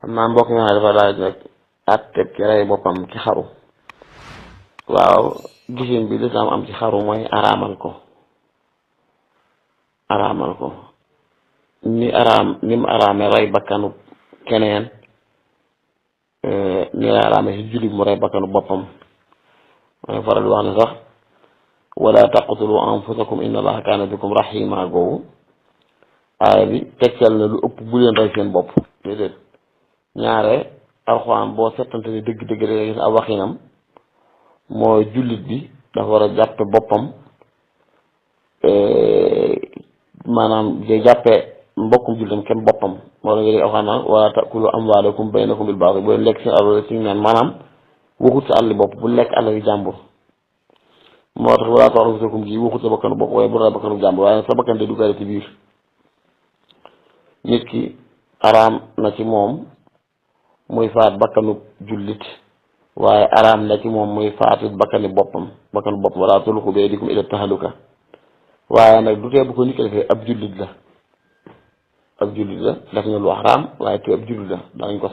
maa mbokk mi dafa laaj rek àtteb ki rey boppam ci xaru. waaw gisin bi lislaam am ci xaru mooy araamal ko ni mu araame rey bakkanu keneen ni la araame si jullit mu rey bakkanu boppam mooy faral di wax ne sax wala taqtulu anfusakum inna allaha kaana bikum rahima googu aaya bi tegtal na lu ëpp bu leen rey seen bopp déedéet ñaare alxuraan boo settante ni dëgg-dëgg da gis ab waxinam mooy jullit bi dafa war a jàppe boppam maanaam day jàppe mbokkum jullitam kenn boppam moo la nga dégg alxuraan wala takulu amwaalakum baynakum bil baatil bu leen lekk seen alal ci naan maanaam waxut sa àlli bopp bu lekk àlali jàmbur moo tax wala taqtulu anfusakum gi waxut sa bakkanu bopp waaye bu rey bakkanu jàmbur waaye sa bakkan day duggaale ci biir nit ki araam na ci moom muy faat bakkanu jullit waaye araam na ci moom muy faatu bakkanu boppam wala tulqu bi aydikum ila tahaluka waaye nag du tee bu ko nit ki defee ab jullit la def na lu araam waaye te ab jullit la dañ ko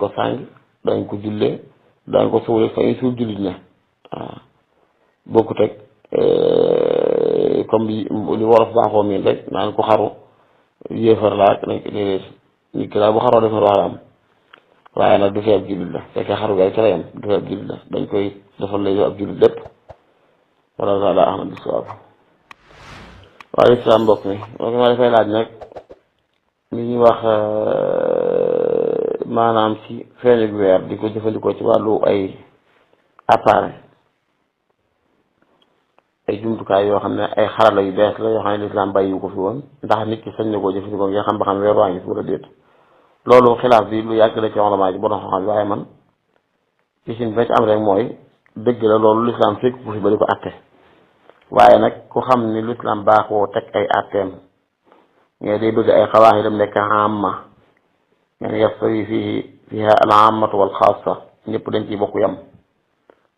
sang dañ ko jullee dañ ko suulee fa ñu suul jullit ña waaw bokkut ak comme li wolof baaxoo miin rek naan ko xaru yéefar laa nañ ko déedéet nit ki daal bu xaroo def na lu araam waaye nag du fi ab jullit la fekkee xaru gay ca yam du fi ab jullit la dañ koy defal lay ab jullit lépp wala taala ahmad bi sawaab waaye islam mbokk mi ma dafay laaj nag li ñuy wax maanaam ci feeñu weer di ko jëfandikoo ci wàllu ay appareil ay jumtukaay yoo xam ne ay xarala yu bees la yoo xam ne lislaam bàyyi ko fi woon ndax nit ki sañ na koo jëfandikoo nga xam ba xam weer waa ngi fi wala déet loolu xilaaf bi lu yàgg la ci ulamaa ji borom xam-xam waaye man gisin ba ci am rek mooy dëgg la loolu lislaam fekk ku fi ba di ko atte waaye nag ku xam ni lislaam baaxoo teg ay atteem nga day bëgg ay xawaax yi dem nekk amma ngeen yastawi fiha al ammatu wal xaasa ñëpp dañ ciy bokk yam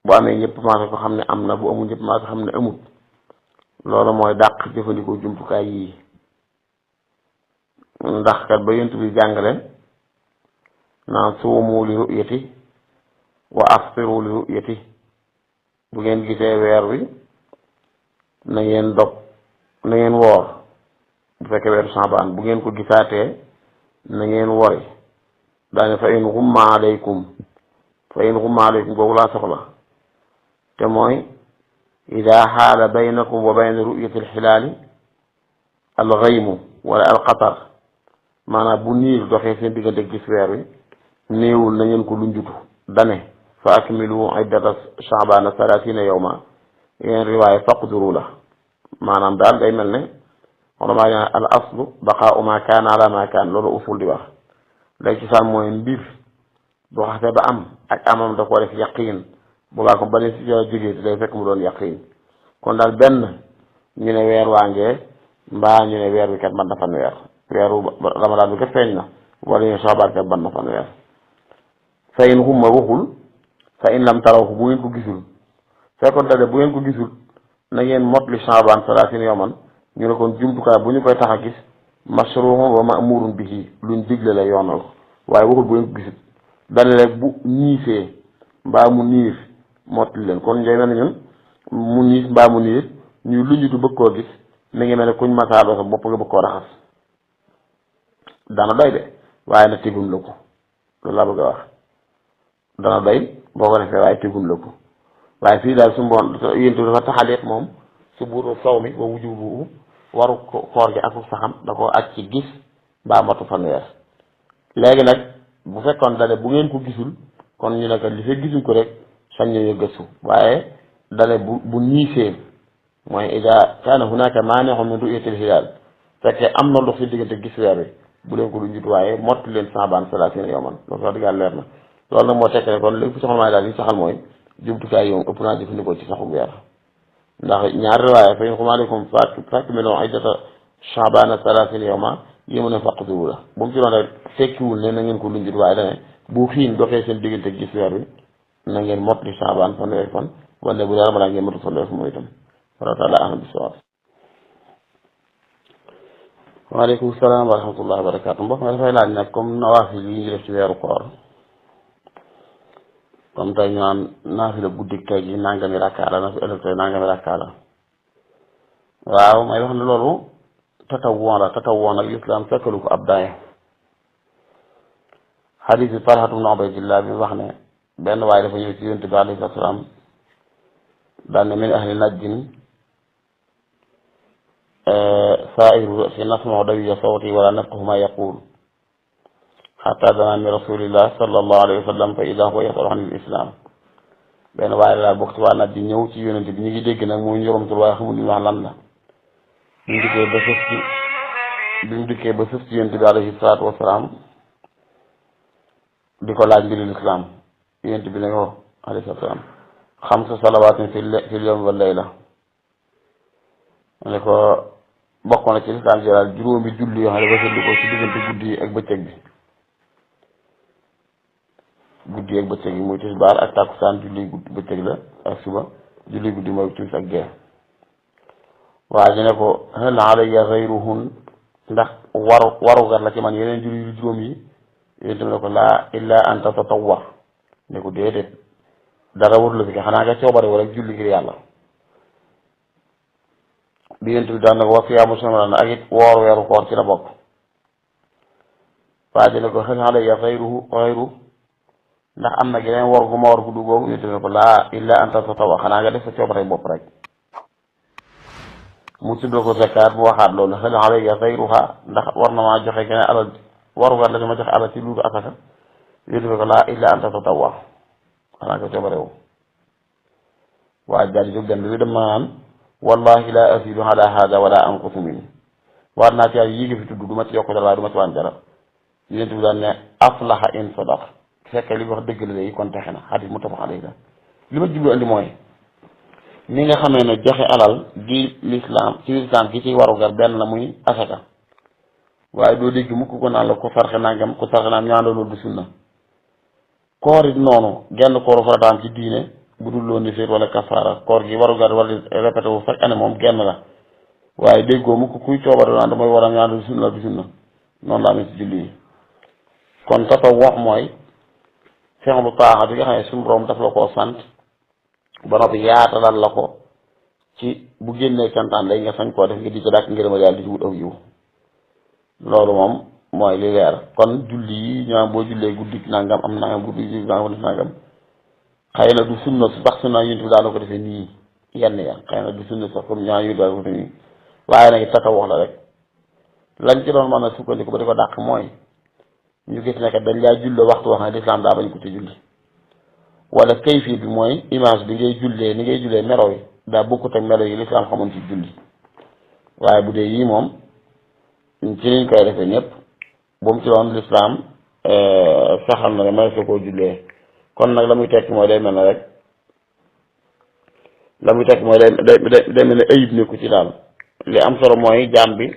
bu amee ñëpp maa ko xam ne am na bu amul ñëpp maa ko xam ne amul loolu mooy dàq jëfandikoo jumtukaay yii ndax kat ba yonent bi jàngale naan suumu li ru'yati wa aftiru li ru'yati bu ngeen gisee weer wi na ngeen dog na ngeen woor bu fekkee weeru Saabaan bu ngeen ko gisaatee na ngeen wori daane fa in xumma alaykum googu laa soxla te mooy ida xaala baynakum wa bayna ru'yati alxilaali alxaymu wala alxatar maanaam bu niir doxee seen diggante gis weer wi néewul na ngeen ko lunjutu dane fa akmilu iddata Saabana 30 yawma yeneen riwaaya faqduru la maanaam daal day mel ne xolamaa ne al aslu baqaau ma kaana ala ma kaan loolu usul di wax lay ci saan mooy mbir boo xasee ba am ak amam da koo def yaqiin boobaa ko ba ne si jógee day fekk mu doon yaqiin kon daal benn ñu ne weer waa ngee mbaa ñu ne weer wi kat man na fanweer weeru ramadaan bi kat feeñ na wala ñu Saabaan kat ban na fanweer fa in xumma waxul fa in lam taraw bu ngeen ko gisul fekkoon te de bu ngeen ko gisul na ngeen motli Saabaan 30 yawman ñu ne kon jumtukaay bu ñu koy tax a gis mashruhun wa ma'murun bihi luñ digle la yoonal waaye waxul bu ngeen ko gisul dane rek bu ñiisee mbaa mu niir motli leen kon njëy mel ne ñun mu niis mbaa mu niir ñuy luñutu bëgg koo gis mi ngi mel ne kuñ masaadoo sa bopp nga bëgg koo raxas dana doy de waaye na tegum la ko loolu laa bëgg a wax dana doy boo ko defee waaye tegum la ko waaye fii daal su mboon yéntu dafa taxaleet moom su buuru saw mi ba wujubu waru koor gi ak saxam da ko aj ci gis mbaa matu fanweer léegi nag bu fekkoon dale bu ngeen ko gisul kon ñu ne kat li fekk gisuñ ko rek sañ ñu gëstu waaye dale bu niisee mooy ida kaana hunaka maani'un min ru'yatil hilaal fekkee am na ndox si diggante gis weer wi bu leen ko lu njut waaye mottu leen Saabaan 30 yawman loolu wax dëgg yàlla leer na loolu nag moo tekk ne kon léegi fi soxla maay daal li saxal mooy jumtukaay yoom ëpp naa jëfandikoo ci saxu weer ndax ñaari riwaaya fa in xumma alaykum fakmilu iddata Saabana 30 yawman yi mu ne faqduru la bu mu ci doon rek fekkiwul ne na ngeen ko lu njut waaye dane bu xiin doxee seen diggante gis weer wi na ngeen mottali Saabaan fanweeri fan wala bu dee Ramadaan ngeen motu fanweeri fan mooy itam wala taala ahmad bi sawaab waaleykum salaam wa rahmatullahi wa barakaatu. mbokk mi dafay laaj nag comme nawaafil yi ñu def ci weeru koor comme tey ñu naan naafila guddik tey gi nangami rakkaa la na fi ëllëg tey nangami rakkaa la waaw may wax ne loolu tatawwu nag lislaam fekkalu ko ab daaya xadiis bi Talhatu bnu Ubaydillah bi wax ne benn waaye dafa ñëw ci yonent bi alayhi salaam daan ne min ahli najdin saa'iru fi nasma'u dawiya sawti wala nafqahu ma yaqul xataa danaa min rasulillah sallallahu alayhi wa sallam fa idaa huwa yasalu an al-islam benn waaye daal bokk ci waa nag di ñëw ci yonent bi ñu ngi dégg nag muy njoromtul waaye xamul li ñu wax lan la bi mu dikkee ba sës ci yonent bi alayhi salaatu wasalaam di ko laaj mbiri lislaam yonent bi ne ko alayhi salaatu wasalaam xamsa salawaatin fil yawmi wal layla ne ko bokk na ci lislaam ji daal juróomi julli yoo xam ne dafa sëddi ko ci diggante guddi yi ak bëccëg bi muy tisbaar ak takkusaan julli guddi bëccëg la ak suba julli guddi mooy timis ak gee waa ji ne ko hal alayya gayruhun ndax warugar la ci man yeneen julli yu juróom yi yéen tamit ne ko laa illa an tatatawwa ne ko déedéet dara warul la fi xanaa nga coobare wala julli ngir yàlla bi yéen tamit daan na ko wa siyaamu ramadan ak it woor weeru koor ci la bokk waa ji ne ko hal alayya gayru ndax am na geneen war gu ma war gu du googu yéen tamit ne ko laa illa an tatatawwa xanaa nga def sa coobare bopp rek mu tuddoo ko zakaat mu waxaat loolu hal alayya gayruha ndax war na maa joxe geneen alal warugar la ma joxe alal ci luudu asaka yéen tamit ko laa illa an tatatawwa xanaa nga coobare wu waa jaaj jóg dem bi dama naan wallahi la azidu ala hada wala anqusu min war naa ci yii nga fi tudd du ma ci yokk dara waaye du ma ci wàññi dara yéen bi daan ne aflaha in sadaq fekkee li wax dëgg la léegi kon texe na xadis muttafaq alayhi la li ma jublu andi mooy ni nga xamee ne joxe alal gi lislaam gi ciy warugar benn la muy asaka waaye doo dégg mukk ko naan la ku sarxe nangam ku sarxe naan ñaan loolu du sunna koor it noonu genn kooru farataam ci diine bu dul loon ni féet wala kafaara koor gi warugar wala répété wu chaque année moom genn la waaye déggoo mukk kuy coobare naan damay war a ñaan du sunna noonu la amee ci julli yi kon tatawwu mooy fexlu taaxa bi nga xam ne suñu borom daf la koo sant ba noppi yaatalal la ko ci bu génnee cantaan lay nga sañ koo def nga di ko dàkk ngërëmal yàlla di ci wut aw yiw loolu moom mooy li leer kon julli yi ñoo boo jullee guddi nangam am nangam guddi nangam def nangam xëy na du sunna sax sunna yonent bi daana ko defee nii yenn ya xëy na du sunna sax comme ñaa yu daal ko defee nii waaye nag tatawwu la rek lañ ci doon mën a sukkandiku ba di ko dàq mooy ñu gis ne dañ laa julle waxtu wax ne lislaam daa bañ ko ci julli wala kayfi bi mooy image bi ngay jullee ni ngay jullee melo yi daa bokkut ak melo yi lislaam xamoon ci julli waaye bu dee yii moom ci liñ koy defee ñëpp bu mu ci doon lislaam saxal na ne may sa koo jullee kon nag la muy tekki mooy day mel ne rek la muy tekki mooy day mel ne ayib nekku ci daal li am solo mooy jaam bi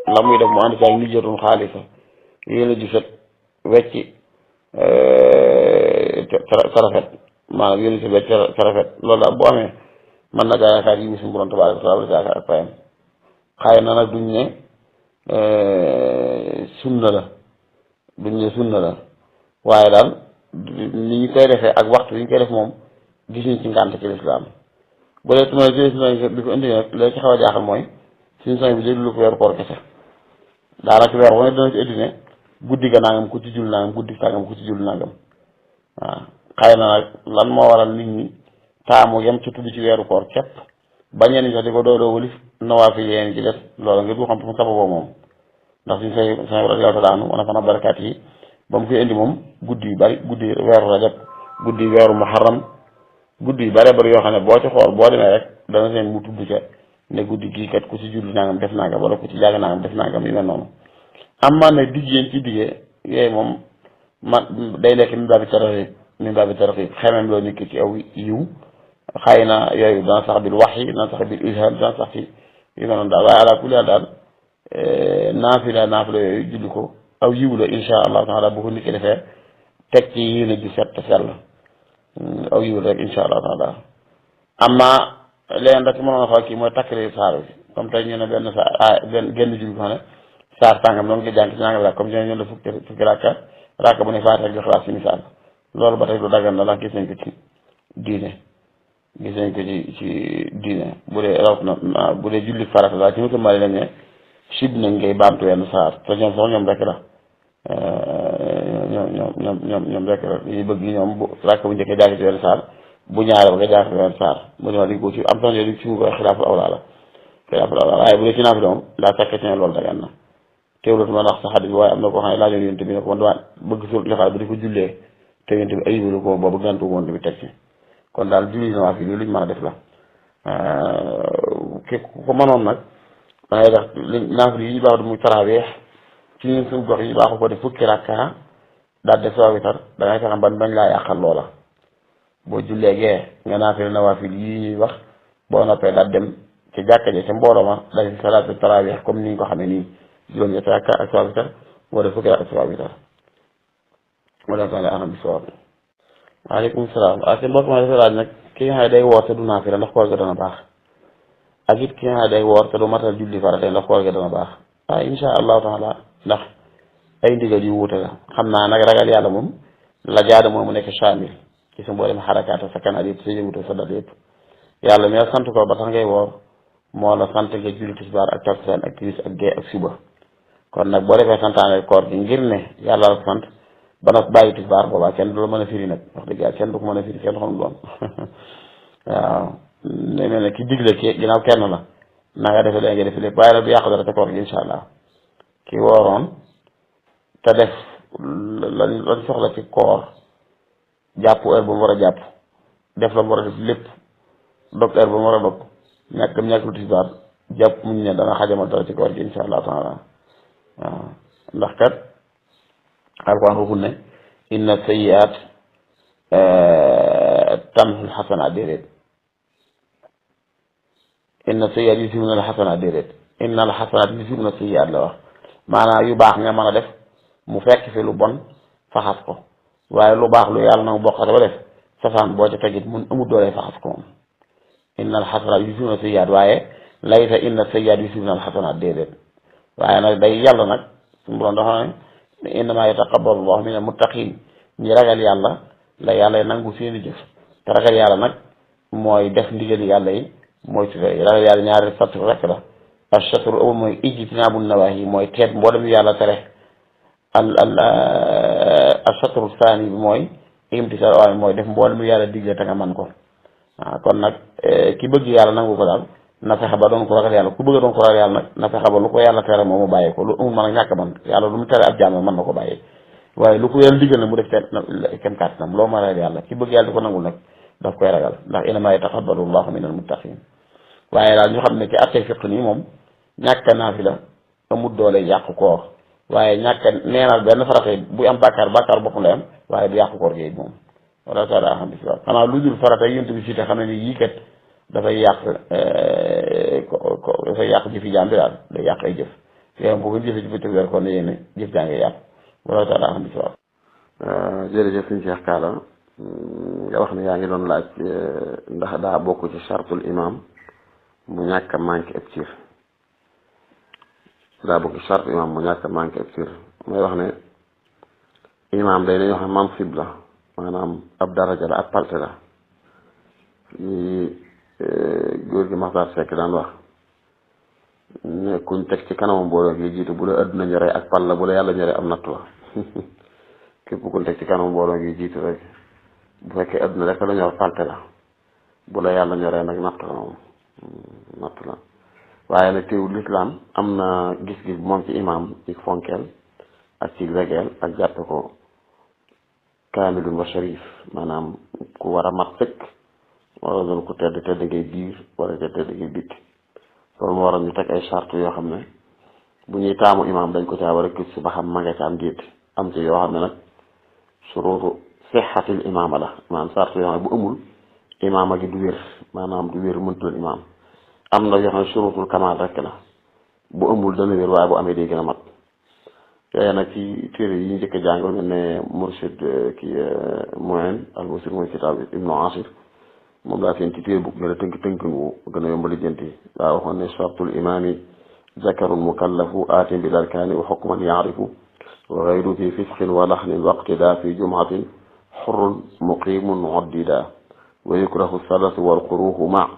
la muy def mu ànd ci ak nijjatun xaalisa yéen a ju set wecci sarafet maanaam yéen a ju wecc sarafet loolu daal bu amee mën na gaa yaakaar yi suñu borom tabaaraka wa taala yaakaar ak payam xëy na nag duñ ne sunna la waaye daal ni ñu koy defee ak waxtu yi ñu koy def moom gisuñ ci ngànt ci lislaam bu dee tuma bi ko indi nag léegi ci xaw a jaaxal mooy suñu soñ bi déglu ko weeru koor kese daanaka weer wane dana ci indi ne guddi ga nangam ku ci jul nangam guddi sàngam ku ci jul nangam waaw xëy na nag lan moo waral nit ñi taamu yem ci tudd ci weeru koor képp ba ñenn ñi sax di ko doodoo walif nawaafil yéen ci des loolu nga du xam fu mu sababoo moom ndax suñu say radiyallaahu taala anhu wana fana barakaat yi ba mu koy indi moom guddi yu bari guddi weeru rajab guddi weeru muharram guddi yu bari bari yoo xam ne boo ci xool boo demee rek dana seen mu tudd ca ne guddi gii kat ku ci julli nangam def nangam wala ku ci jàng nangam def nangam yu mel noonu am maa ne digg yéen ci diggee yooyu moom man day nekk min baabi tarxiib xemem loo nit ki ci aw yiw xëy na yooyu dana sax bil waxyi dana sax bil ilham dana sax ci yu mel noonu daal waaye ala kulli daal naafila yooyu julli ko aw yiw la insha allahu taala bu ko nit ki defee teg ci yéene ju set te sell aw yiw la rek insha allahu taala amma leen rek mënoon a xool kii mooy takkari saar bi comme tey ñu ne benn genn julli ko xam ne saar sàngam noonu nga jàng ci nangam raak comme ñoo la fukki raaka bu ne faatiha ak Ixlaas ci misaal loolu ba tey lu dagan la ndax gis nañ ko ci diine bu dee rawat na bu dee julli farata daal ci musulmaan yi lañ ne sib nañ ngay baamtu wenn saar te ñoom sax ñoom rek la ñoom rek la yi bëgg ñoom bu raaka bu njëkkee jàng ci wenn saar bu ñaare ba nga jàng ci wenn saar mu ne ma di ko ci am sax yooyu ci mu ko xilaaful awlaa la waaye bu dee ci naafila moom laa fekkee ci ne loolu dagan na teewlu ma ndax sa xadis bi waaye am na koo xam ne laajoon yonent bi ne ko man dama bëgg suur lixaar bi di ko jullee te yonent bi ayibalu ko boobu gàntu woon bi teg ci kon daal julli na waa fii lii luñ mën a def la ki ko mënoon nag da ngay def naafila yi ñu baax du muy taraweex ci ñun suñu gox yi ñu baaxu ko def fukki rakka daal def sa witar da ngay fexe ban bañ laa yàqal loola boo jullee gee nga naafila nawaafil yi ñuy wax boo noppee daal dem ci jàkka ji ca mbooloo ma daal di salaatu taraweex comme ni ñu ko xamee nii juróom-ñetti rakka ak sa witar moo def fukki rakka ak sa witar moo def taala axam bi sawab waaleykum salaam ak si mbokk ma dafa laaj nag ki nga xam ne day woor te du naafila ndax koor ga dana baax ak it ki nga xam ne day woor te du matal julli farata ndax koor ga dana baax insha allahu taala ndax ay ndigal yu wuute la xam naa nag ragal yàlla moom la jaada mooy mu nekk chamil ci sa mboolem xarakaata sa kanaat yëpp sa yëngutu sa dal yëpp yàlla mi la sant ko ba tax ngay woor moo la sant nga julli tisbaar ak takkusaan ak timis ak gee ak suba kon nag boo defee santaane koor gi ngir ne yàlla la sant ba nag bàyyi tisbaar boobaa kenn du la mën a firi nag wax dëgg yàlla kenn du ko mën a firi kenn xamul doon waaw ne mel ne ki digle ki ginnaaw kenn la na nga defe léegi nga defe lépp waaye nag du yàqu dara te koor gi insha allah ki wooroon te def lañ soxla ci koor jàpp heure ba mu war a jàpp def la mu war a def lépp dog heure ba mu war a dog ñàkk lu tisbaar jàpp muñ ne dana xajamal dara ci koor gi insha allah taala waaw ndax kat alquran waxul ne inna sayyi'at tamhul xasanaat déedéet inna sayyi'at yuzhibna al xasanaat déedéet inna al xasanaat yuzhibna sayyi'at la wax maanaam yu baax nga mën a def mu fekk fi lu bon faxas ko waaye lu baax lu yàlla nag bokkate ba def safaan boo ca tegit mun amul doole faxas ko moom inna al xasanaat yuzhibna sayyi'at waaye laysa inna sayyi'at yuzhibna al xasanaat déedéet waaye nag day yàlla nag suñu borom dafa ne innama yataqabbalu llahu min al muttaqin ñi ragal yàlla la yàlla nangu seeni jëf te ragal yàlla nag mooy def ndigali yàlla yi mooy ci ragal yàlla ñaari satru rek la ashatru awal mooy ijtinaabu nawaahi mooy teet mboolem yàlla tere ashatru saani bi mooy imtisaal waaye mooy def mboolem yàlla digle te nga man ko waaw kon nag ki bëgg yàlla nangu ko daal na fexe ba doon ko ragal yàlla ku bëgg doon ko ragal yàlla nag na fexe ba lu ko yàlla tere moom mu bàyyi ko lu amul mën a ñàkk man yàlla lu mu tere ab jaam mën na ko bàyyi waaye lu ko yàlla digal na mu def kenn kàttanam loo ma ragal yàlla ki bëgg yàlla di ko nangul nag daf koy ragal ndax innamaa yataqabbalu llahu minal muttaqiin waaye daal ñu xam ne ci attey fiq nii moom ñàkk naafila amul doole yàqu koor waaye ñàkk neenal benn farata bu am bàkkaar boppam lay am waaye du yàqu koor gi moom wala taala xam bi si waaw xanaa lu dul farata yonent bi si te xam ne ni yii kat dafay yàq jëfi jaam bi daal day yàq ay jëf yooyu boo ko jëfee ci bëccëg weer kon ne yéen jëf jaa ngi yàq wala taala xam bi si waaw jërëjëf suñu Cheikh Kaala nga wax ne yaa ngi doon laaj ndax daa bokk ci chartul imam mu ñàkk a manqué ab cër daa bokk ci charte imam mu ñàkk a manqué ab cër may wax ne imam day dañuy wax ne mansib la maanaam ab daraja la ab palte la yi góor gi Maxtaar Sekk daan wax ne kuñ teg ci kanamam mbooloo gi jiitu bu la adduna ñoree ak pal la bu la yàlla ñoree am nattu la képp kuñ teg ci kanamam mbooloo gi jiitu rek bu fekkee adduna rek la ñor palte la bu la yàlla ñoree nag nattu la moom nattu la waaye nag teewul lislaam am na gis-gis moom ci imaam ci fonkeel ak ci wegeel ak jàppe ko kaamilun wa sharif maanaam ku war a mat sëkk wala doon ku tedd ngay biir wala tedd ngay bitti loolu moo waral ñu teg ay charte yoo xam ne bu ñuy taamu imaam dañ ko caa war a gis ba xam ma nga ca am déet am ci yoo xam ne nag suruutu sixatil imaama la maanaam charte yoo xam ne bu amul imaama gi du wér maanaam du wér mëntul imaam am na yoo xam ne suruutul kamaal rek la bu amul dana wér waaye bu amee day gën a mat yooyu nag ci téere yi ñu njëkk a jàngal mel ne Murshid Muin al-Musir mooy kitaab Ibnu Asir moom laa seen ci téere bu gën a tënk wu gën a yomb lijjanti daa waxoon ne sartul imaami zakarun mukallafu aatin bil arkaani wa xukman yaarifu wa gayru fi fisqin wa laxnin waqtida fi jumaatin xurrun muqimun oddida wa yukrahu salasu walquruuhu ma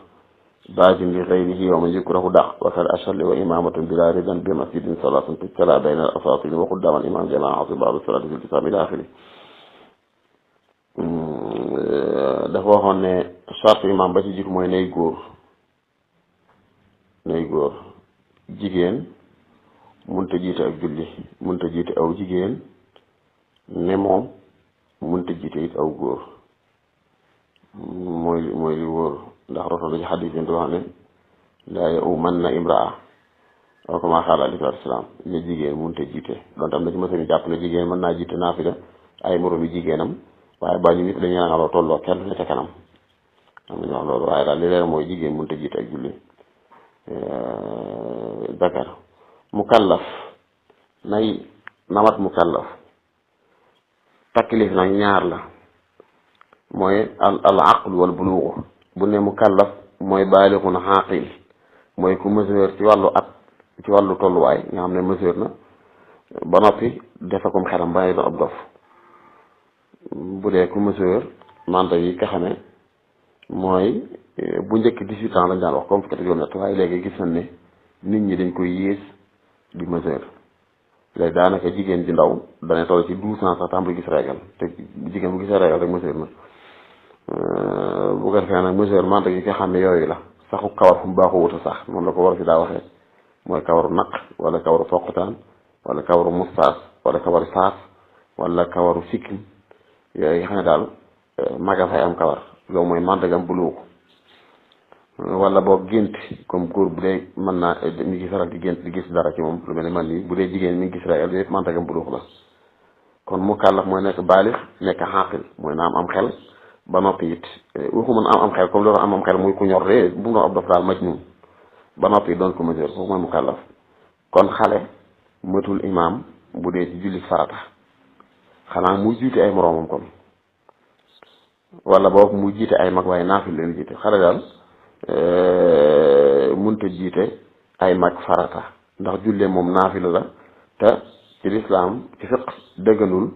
baajin li gayrihi wa man yukrahu da wa kal ashalli wa imamatun bila ridan bi masjidin salatun tujtala bayna al asaatili wa quddama al imam jamaatu ba'da salati fil kitab ila axiri dafa waxoon ne charte imam ba ci jiitu mooy nay góor jigéen mënta jiite ak julli mënta jiite aw jigéen ne moom mënta jiite it aw góor mooy li wóor ndax roto la ci xadis yi wax ne laa ya'umanna imraa wa kama qaala alayhi salaatu wa salaam ne jigéen mënta jiite donte am na ci mësani jàpp ne jigéen mën naa jiite naafila ay moromi jigéenam waaye ba ñu nit dañu rangaloo tolloo kenn ne ca kanam am na ñu wax loolu waaye daal li leer mooy jigéen mënta jiite ak julli zakar mukallaf nay namat mukallaf taklif nag ñaar la mooy al aql wal buluugu bu ne mukallaf mooy baalixun xaaqil mooy ku mesure ci wàllu at ci wàllu tolluwaay nga xam ne mesure na ba noppi defe kom xelam ba doon ab dof bu dee ku mesure manta yi nga xam ne mooy bu njëkk 18 ans lañ daan wax comme fukki at juróom-ñett waaye léegi gis nañ ne nit ñi dañ koy yées di mesure léegi daanaka jigéen ji ndaw dana toll ci 12 ans sax tàmbali gis régal te jigéen bu gisee régal rek mesure na bu ko defee nag mesure manta yi nga xam ne yooyu la saxu kawar fu mu baaxoo wuta sax moom la ko war fi daa waxee mooy kawaru naq wala kawaru foqataan wala kawaru mustaas wala kawaru saas wala kawaru sikkim yooyu nga xam ne daal maga fay am kawar loolu mooy mantagam buluugu wala boog gént comme góor bu dee mën naa mi ngi faral di gént di gis dara ci moom lu mel ne man nii bu dee jigéen mi ngi gis rek yëpp mantagam buluugu la kon mukallaf mooy nekk baalix nekk xaaqil mooy na am xel ba noppi it waxu mën am xel comme loolu am xel muy ku ñor de bu mu doon ab dof daal majnun ba noppi doon ko mesure foofu mooy mukallaf kon xale matul imaam bu dee ci julli farata xanaa muy jiite ay moroomam kon wala boobu muy jiite ay mag waaye naafil leen jiite xale daal mënta jiite ay mag farata ndax jullee moom naafila la te ci lislaam ci fiq dëgganul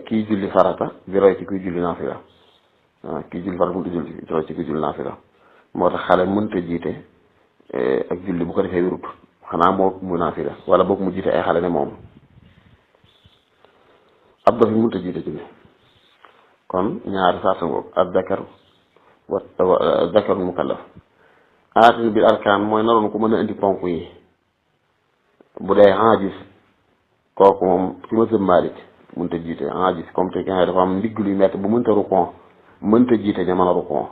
kii julli farata di roy ci kuy julli naafila waaw kii julli farata mënta julli roy ci kuy julli naafila moo tax xale mënta jiite ak julli bu ko defee wérut xanaa moo mu naafila wala boog mu jiite ay xale ne moom ab dof yi mënta jiite julli kon ñaari sarta ngoog ak zakar wa zakarul mukallaf aatin bil arkaan mooy naroon ko mën a indi ponk yi bu dee aajis kooku moom ci mazhab Maalik mënta jiite aajis comme te ki nga dafa am ndigg luy metti bu mënta rukon mënta jiite ña mën a rukon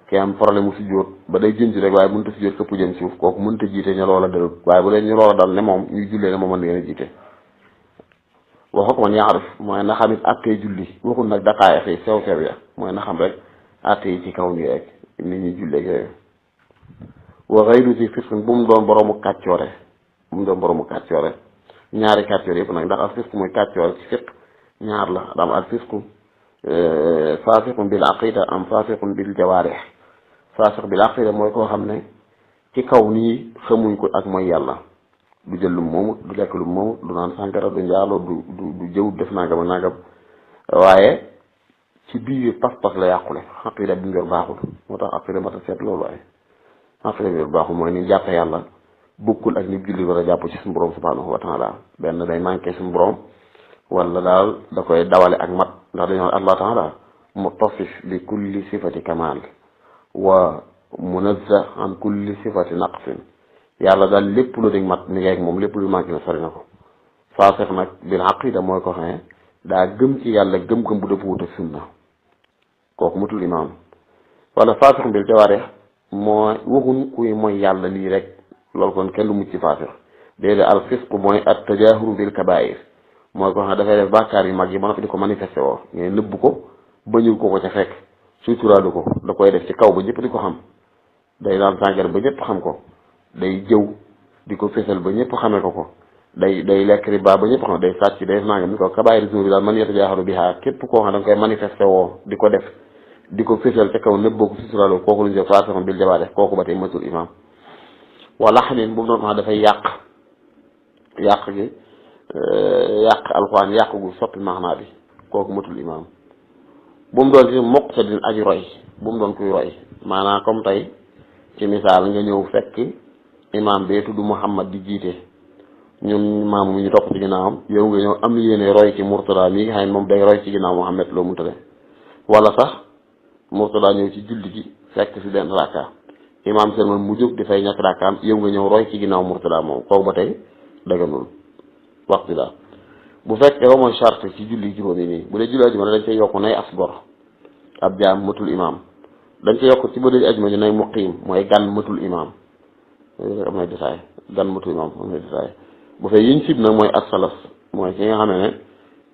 ki am problème mu sujjóot ba day jënj rek waaye mënta sujjóot këpp jëm suuf kooku mënta jiite ña loola dal waaye bu dee ñu loola dal ne moom ñuy jullee ne moom mën ngeen a jiite waxu ko man yaarif mooy na xam it attee julli waxul nag daqaay xëy sew ya mooy na xam rek atte yi ci kaw nii rek nit ñi julleeg yooyu wa xayru ci fisq bu mu doon boroomu kàccoore ñaari kàccoore yëpp nag ndax al fisq mooy kàccoore ci fiq ñaar la daam al fisqu faasiqun bil aqida am faasiqun bil jawaarih faasiq bil aqida mooy koo xam ne ci kaw nii xamuñ ko ak mooy yàlla du jël lu moomut du lekk lu moomut du naan sàngara du njaalo du jëw def nangam ak nangam waaye ci biir pas-pas la yàqule aqida bi mu yor baaxul moo tax aqida mata seet loolu waaye aqida bi mu yor baaxul mooy ni jàppe yàlla bokkul ak ni julli war a jàpp ci suñu borom subhanahu wa taala benn day manqué suñu borom wala daal da koy dawale ak mat ndax dañoo allah taala mutasif bi kulli sifati kamal wa munazzah an kulli sifati naqsin yàlla daal lépp lu dig mat mi ngi ak moom lépp lu manqué na sori na ko faasiq nag bil aqida mooy ko xam ne daa gëm ci yàlla gëm-gëm bu dëpp wut ak sunna kooku mutul imaam wala faasiq bil jawaarih mooy waxuñ kuy mooy yàlla lii rek loolu kon kenn du mucc ci faasiq déedéet al fisq mooy at tajahuru bil kabair mooy ko xam ne dafay def bàkkaar yu mag yi ba noppi di ko manifesté woo ngay nëbb ko bañul ko ca fekk suturaalu ko da koy def ci kaw ba ñëpp di ko xam day naan sàngara ba ñëpp xam ko day jëw di ko fésal ba ñëpp xamee ko day lekk riba ba ñëpp xam day sàcc day nangam ni ko kabaayir bi daal man yatajaaharu bihaa képp koo xam ne da nga koy manifesté woo di ko def di ko fésal ca kaw nëbboo ko suturaalu kooku lu ñu def faasiqun bil jawaarih kooku ba tey matul imaam wala xanin bu mu doon wax dafay yàq gi yàq alxuraan yàq gu soppi maanaa bi kooku matul imaam. bu mu doon ci muqtadin aji roy bu mu doon kuy roy maanaam comme tey ci misaal nga ñëw fekk imaam bee tudd Muhammad di jiite ñun imaam mu ñu topp ci ginnaawam yow nga ñëw am yéene roy ci Murtada mi nga xam ne moom day roy ci ginnaaw Muhammad loo mu tële wala sax Murtada ñëw ci julli gi fekk fi benn rakka imaam seen man mu jóg di fay ñett rakkaam yow nga ñëw roy ci ginnaaw Murtada moom kooku ba tey daganul waxtu la bu fekkee ba mooy charte ci julli juróomi nii bu dee julli ajuma dañ cay yokk nay as gor ab jaam matul imaam dañ cay yokk ci bu dee ajuma ji nay muqiim mooy gan matul imaam am na détail gan matul imaam am na détail bu fee yiñ sib nag mooy as-salas mooy ki nga xam ne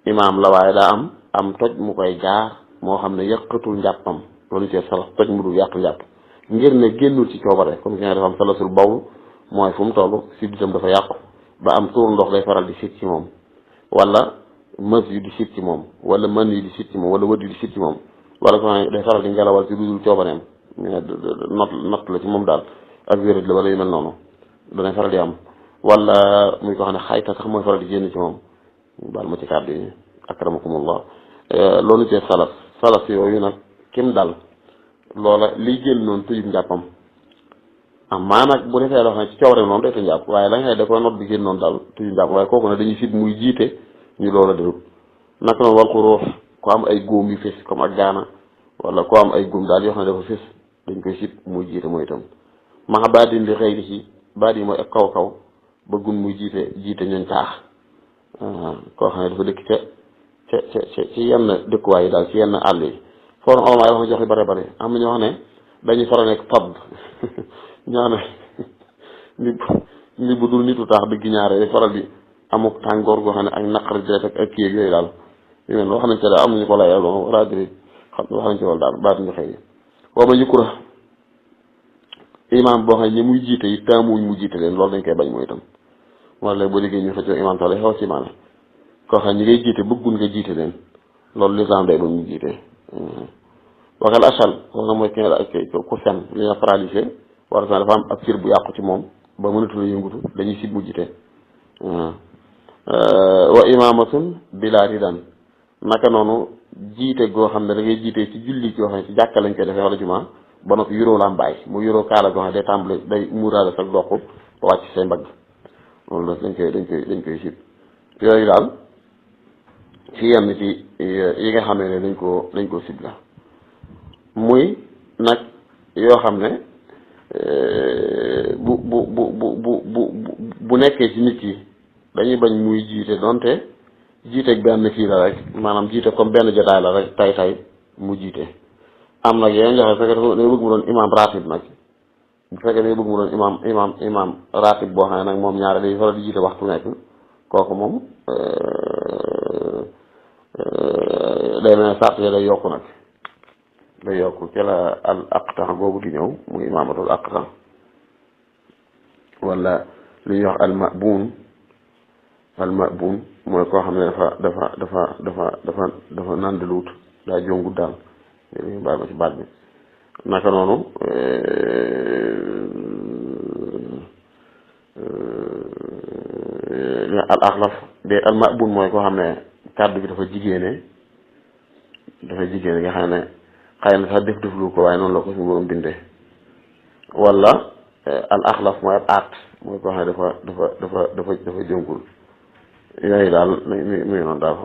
imaam la waaye daa am toj mu koy jaar moo xam ne yàqatul njàppam loolu ci salas toj mu dul yàq njàpp ngir ne génnul ci coobare comme ki nga dafa am salasul bawl mooy fu mu toll sidditam dafa yàqu ba am tuur ndox day faral di sit ci moom wala mës yu di sit ci moom wala mën yu di sit ci moom wala wët yu di sit ci moom wala ko day faral di ngelawal ci dudul coobareem not la ci moom daal ak wérat la wala yu mel noonu danay faral di am wala muy ko xam ne xayta sax mooy faral di génn ci moom baal ma ci kàddu yi akramakumullah loolu ci salas yooyu nag kim dal loola liy génn noonu tëjub njàppam maa nag bu defee loo xam ne ci coobareem noonu day tëj njàpp waaye la nga xam ne da koy not di génn noonu daal tëjub njàpp waaye kooku nag dañuy sit muy jiite ñu loola dërub naka noonu wal ko ruux ko am ay góom yu fés comme ak gaana wala ko am ay góom daal yoo xam ne dafa fés dañ koy sit muy jiite mooy itam maa baadin li xëy di ci baat yi mooy ak kaw bëggun muy jiite ñun taax koo xam ne dafa dëkk ca ci yenn dëkkuwaay yi daal ci yenn àll yi foo na olama yi wax na jox yu bare bare am na ñoo xam ne dañuy faral nekk fab ñoo ne nit bu dul nitu taax dëgg ñaare faral di amuk tàngoor goo xam ne ak naqari deret ak kii yooyu daal yu mel wax nañ ci daal am nañu ko layal wala diri xam wax nañ ci wala daal baat ñu xëy woo ma yukura imaam boo xam ne ñi muy jiite yi taamuñ mu jiite leen loolu dañ koy bañ mooy itam wala léegi boo déggee ñu xëccoo imaam toole xew ci maane koo xam ne ñi ngay jiite bëggul nga jiite leen loolu lislaam day bañ ñu jiite waxal achal wax na mooy ku fen li nga paralysé war a dafa am ab cër bu yàqu ci moom ba mënatul yëngutu dañuy sib mu jiite wa imaamatun bilaa ridan naka noonu jiite goo xam ne da ngay jiite ci julli goo xam ne ci jàkka lañ koy defee wala jumaa ba noppi yuróo la mbaay mu yuróo kaala goo xam ne day tàmbale day muuraale sa doq ba wàcc say mbagg loolu dañ koy sib yooyu daal ci yenn ci yi nga xam ne dañ koo sib la muy nag yoo xam ne bu nekkee ci nit yi dañuy bañ muy jiite donte jiite benn kii la rek maanaam jiite comme benn jotaay la rek tay mu jiite am nag yeneen joxe fekkee day bëgg mu doon imam ratib nag bu fekkee day bëgg mu doon imam ratib boo xam ne nag moom ñaare day faral di jiite waxtu nekk kooku moom day mel ne sart ya day yokku nag day yokku ci la al aqtan boobu di ñëw muy imaamatul aqtan wala li ñuy wax al mabun mooy koo xam ne dafa naan di luut daa jongut daal ñu baal ma ci baat bi naka noonu al axlaf de al mabun mooy koo xam ne kàddu gi dafa jigéene nga xam ne xëy na sax def lu ko waaye noonu la ko suñu borom bindee wala al axlaf mooy ab aat mooy koo xam ne dafa jëngul yooyu daal mi noonu daal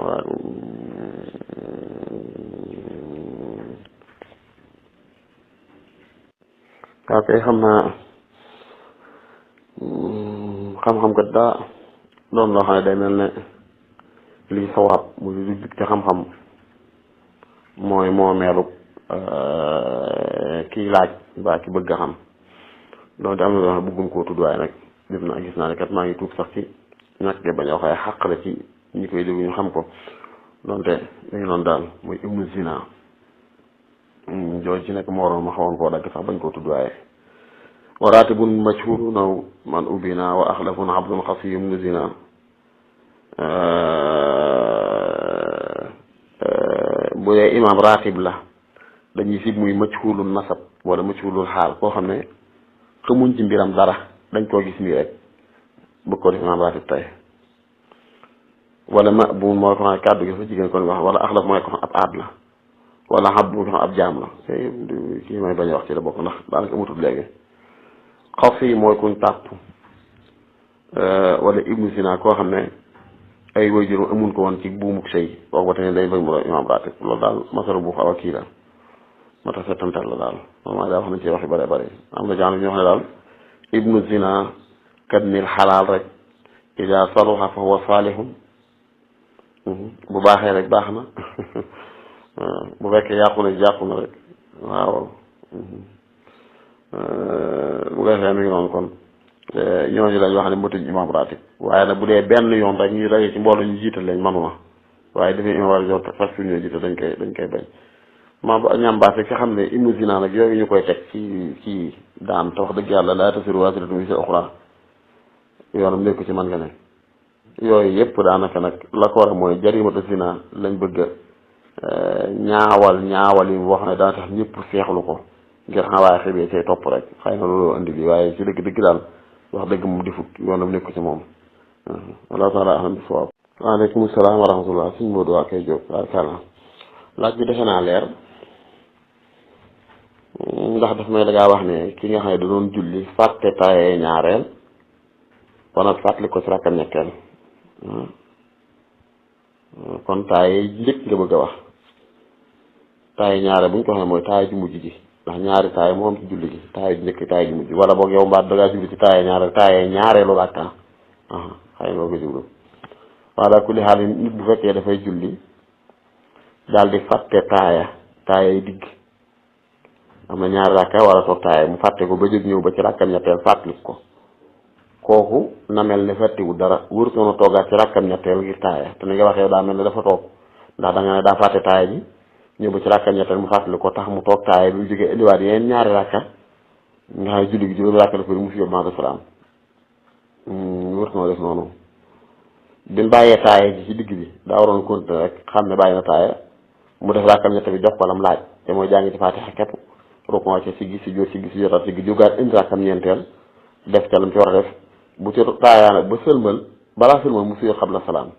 waaw kay xam naa xam-xam kat daa doon loo xam ne day mel ne lii sawaab muy lu jub ci xam-xam mooy moo meelu kii laaj mbaa ki bëgg a xam donc am na loo xam ne bëggum koo tudd waaye nag gis naa ne kat maa ngi tuub sax ci ñàkk ge bañ a waxee xàq la ci ñi koy déglu ñu xam ko donte dañu noonu daal muy ibnu zina jooju ci nekk moo waroon ma xawoon koo dagg sax bañ koo tudd waaye wa ratibun mashhurun naw man ubina wa axlafun abdun xasiyum ibnu zina bu dee imam ratib la dañuy sib muy majhulul nasab wala majhulul xaal koo xam ne xamuñ ci mbiram dara dañ koo gis nii rek bëgg ko def imaam ratib tay wala ma bu mooy ko xam kàddu gi dafa jigéen kon wax wala axlaf mooy ko xam ab aad la wala xab bu ko xam ab jaam la kii may bañ a wax ci la bokk ndax daanaka amatul léegi xaw fii mooy kuñ tàpp wala ibnu sina koo xam ne ay waajuram amun ko woon ci buumuk sëy kooku ba tey dañ bëgg mu doon imaam ratib loolu daal masala bu xaw a kii la moo tax settantal la daal moom daa wax nañ ci wax yu bare bare am na jaam ñoo xam ne daal ibnu zina kat nil xalaal rek ida saluha fa huwa salihun bu baaxee rek baax na bu fekkee yàqu na rek waaw bu ko defee mi ngi noonu kon ñooñu lañ wax ne motuñ imam ratib waaye nag bu dee benn yoon rek ñu daje ci mbooloo ñu jiital lañ manuma waaye dafay imam war yoon fas fi ñoo jiital dañ koy bañ ma ba ñambaase ki xam ne ibnu zina nag yooyu ñu koy teg ci daan te wax dëgg yàlla laa tasiru waasiratun wizra uxraa yoonam nekku ci man nga ne yooyu yëpp daanaka nag la ko war a mooy jarimatu zina lañ bëgg ñaawal yi wax ne dana tax ñëpp seexlu ko ngir xam waaye xëy cay topp rek xëy na loolu indi bi waaye ci dëgg daal wax dëgg moom defut yoonam nekku ci moom wallahu taala alam bi sawaab waaleykum salaam wa rahmatullah suñ Moodu waa koy jóg barkalla laaj bi defe naa leer ndax daf may dangaa wax ne ki nga xam ne da doon julli fàtte taayee ñaareel wala fàttali ko ci rakkam ñetteel kon taayee njëkk nga bëgg a wax taayee ñaareel bu ñu ko waxee mooy taayee ju mujj ji ndax ñaari taayee moo am ci julli gi taayee ju njëkk taayee ju mujj wala boog yow mbaat dangaa julli ci taayee ñaareelu rakka xëy nga ko jublu wala kulli xaal nit bu fekkee dafay julli daal di fàtte taayee digg am na ñaari rakka wala toog taayee mu fàtte ko ba jóg ñëw ba ci rakkam ñetteel fàttali ko kooku na mel ne fàttiwu dara wërtoon a toogaat ci rakkam ñetteel ngir taaya te ni nga waxee daa mel ne dafa toog ndax da nga ne daa fàtte taaya ji ñëw ba ci rakkam ñetteel mu fàttali ko tax mu toog taaya bi mu jógee indiwaat yeneen ñaari rakka nga xam ne julli gi juróomi rakka la ko mu fi yóbbu maanaam salaam wërtoon def noonu bi mu bàyyee taaya ji ci digg bi daa waroon continuer rek xam ne bàyyi na taaya mu def rakkam ñetteel bi jox ko lam laaj te mooy jàngi ci Faatiha képp rukon ci siggi si jotaat siggi jógaat indi rakkam ñeenteel def ca lam ci war a def bu ci taayaa nag ba sëlmal balaa sëlmal mu suyoo xabla salaam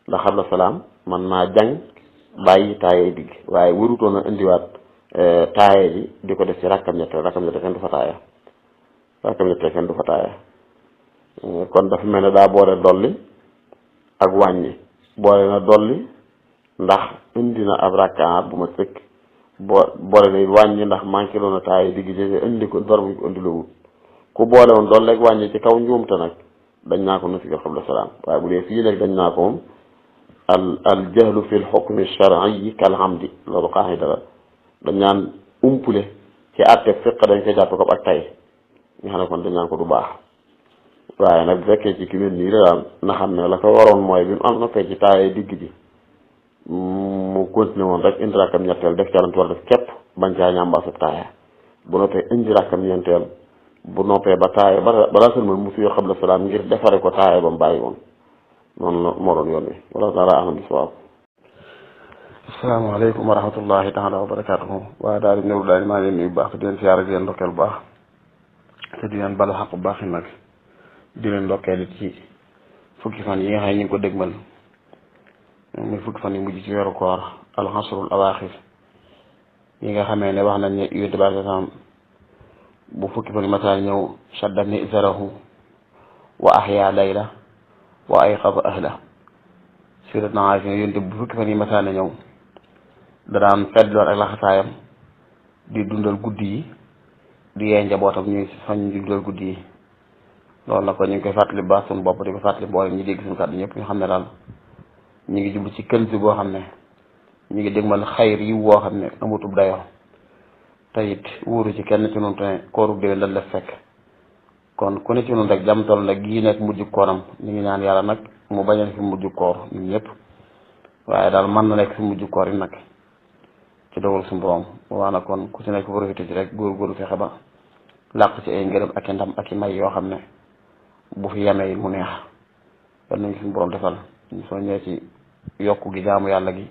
ndax xabla salaam man naa jàng bàyyi taayee digg waaye warutoon a indiwaat taayee ji di ko def ci rakkam ñetteel kenn du fa taaya kon dafa mel ne daa boole dolli ak wàññi boole na dolli ndax indi na ab rakkaat bu ma sëkk boole na wàññi ndax manqué loon a taayee digg jege indi ko dor bu ko indi lowut ku boole woon doon léegi wàññi ci kaw njuumte nag dañ naa ko na si ko xabla salaam waaye bu dee fii nag dañ naa ko moom al jahlu fi l xukmi shar'i kal hamdi loolu qaida la dañ naan umpule ci àtte fiq dañ koy jàppe ko ak tay nga xam ne kon dañ naan ko du baax waaye nag bu fekkee ci ki mel nii la daal na xam ne la ko waroon mooy bi mu am noppee ci taayee digg bi mu continué woon rek indi rakkam ñetteel def ca lam ci war a def képp bañ caa ñàmbaasub taaya bu noppee indi rakkam ñeenteel bu noppee ba taaya balaa sëlmal mu suyoo xabla salaam ngir defare ko taaya ba mu bàyyi woon noonu la moo doon yoon wi wala taala alam bi sawaab. asalaamaaleykum wa rahmatullahi taala wa barakaatuhu waaye daal di ñëw daal maa ngi leen nuyu bu baax di leen siyaare di leen ndokkeel bu baax te di leen balu xaq bu baax nag di leen ndokkeel ci fukki fan yi nga xam ne ñu ngi ko dégmal muy fukki fan yu mujj ci weeru koor alxasrul awaaxir yi nga xamee ne wax nañ ne yonent bi sam bu fukki fan yi masaa ñëw shadda mizarahu wa ahya layla wa ayqaza ahla sirat na Aysa yonent bu fukki fan yi masaa ñëw da daan feddloon ak laxasaayam di dundal guddi yi di yee njabootam ñuy soñ di dundal guddi yi loolu nag ko ñu ngi koy fàttali baax suñu bopp di ko fàttali mboolem ñi dégg suñu kàddu ñëpp ñu xam ne daal ñu ngi jublu ci kënsi boo xam ne ñu ngi dégmal xayr yi woo xam ne amutub dayoo te it wóoru ci kenn ci noonu te koorub déwén lan la fekk kon ku ne ci noonu rek jam toll nag gii nekk mujj kooram ñu ngi ñaan yàlla nag mu bañal fi mujj koor ñun ñëpp waaye daal mën na nekk fi mujj koor yi nag ci dogal suñu borom waa na kon ku ci nekk profité ci rek góorgóorlu fexe ba làq ci ay ngërëm ak i ndam ak i may yoo xam ne bu fi yemee mu neex yal nañu suñu borom defal ñu soo ñëwee ci yokku gi jaamu yàlla gi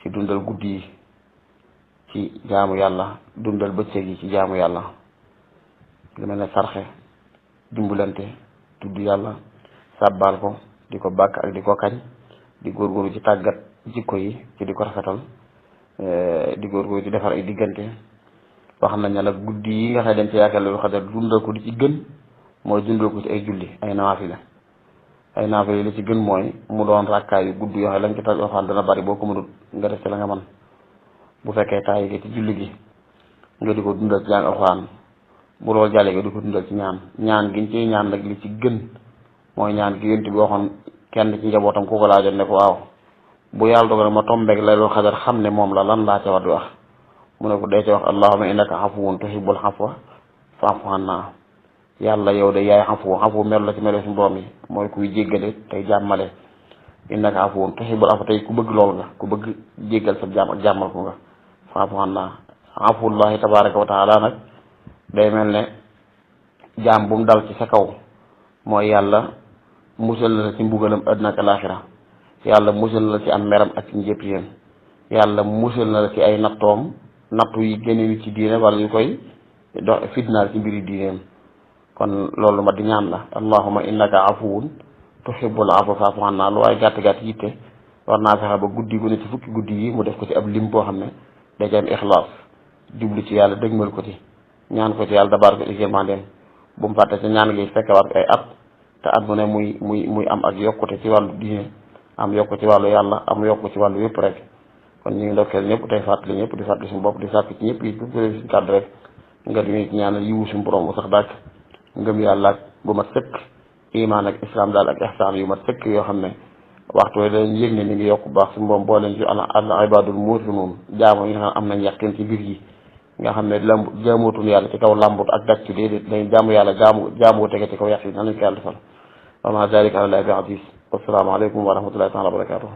ci dundal guddi yi ci jaamu yàlla dundal bëccëg yi ci jaamu yàlla lu mel ne sarxe dimbalante tudd yàlla sàbbaal ko di ko bàkk ak di ko kañ di góorgóorlu ci tàggat jikko yi ci di ko rafetal di góorgóorlu ci defar ay diggante wax nañ ne la guddi yi nga xam ne dañ ci yaakaar lu xadar dundal ko di ci gën mooy dundal ko ci ay julli ay naafila li ci gën mooy mu doon rakkaay yu gudd yoo xam ne lañ ci tal waxaan dana bari boo ko mënut nga def ci la nga man bu fekkee taay gi ci julli gi nga di ko dundal ci jàng alxuraan bu loolu jàllee nga di ko dundal ci ñaan giñ ciy ñaan nag li ci gën mooy ñaan gi yonent bi waxoon kenn ci njabootam ku ko laajoon ne ko waaw bu yàlla dogal ma tombeeg lay loolu xadar xam ne moom la lan laa ca war di wax mu ne ko dee ci wax allahumma innaka afuwun tuhibbul afwa fa'fu anna yàlla yow de yaay xafu melu la ci melo suñu borom yi mooy kuy jéggale tey jàmmale innaka afuwun tuhibbul afwa tey ku bëgg lool nga ku bëgg jéggal sa jaam ak jàmmal ko nga fa'fu anna afullahi tabaraka wa taala nag day mel ne jaam bu mu dal ci sa kaw mooy yàlla musal na la ci mbugalam àddina ak alaaxira yàlla musal na la ci am meram ak ci njëppiyam yàlla musal na la ci ay nattoom nattu yi génne nit ci diine wala yu koy dox fitnaal ci mbiri diineem kon loolu ma di ñaan la allahumma innaka afuwun tuhibbul afwa fa'fu anna lu waaye gàtt yitte war naa fexe ba guddi gu ne ci fukki guddi yi mu def ko ci ab lim boo xam ne da ci am ixlaas jublu ci yàlla dëgmal ko ci ñaan ko ci yàlla dabaar ko igémandem bu mu fàtte ci ñaan gi fekk war ko ay at te at mu ne muy am ak yokkute ci wàllu diine am yokku ci wàllu yàlla am yokku ci wàllu yëpp rek kon ñu ngi ndokkeel ñëpp tey fàttali ñëpp di fàttali suñu bopp di sàkk ci ñëpp yi bu suñu kàddu rek nga di ñaanal yiwu suñu borom bu sax dàkk ngëm yàlla ak bu mat sëkk iman ak islam daal ak ihsaan yu mat sëkk yoo xam ne waxtu wooyu dañ yëg ne ni ngi yokku baax suñu borom boo leen ci al ibadul mu'minun jaamu yi nga xam am nañ yàqin ci biir yi nga xam ne jaamootun yàlla ci kaw làmbut ak daj ci déedéet dañ jaamu yàlla jaamu tege ci kaw yàq yi nan lañ ko yàlla defal wa ma zalika ala llahi bi aziz wassalaamu aleykum wa rahmatullahi taala wa barakatuh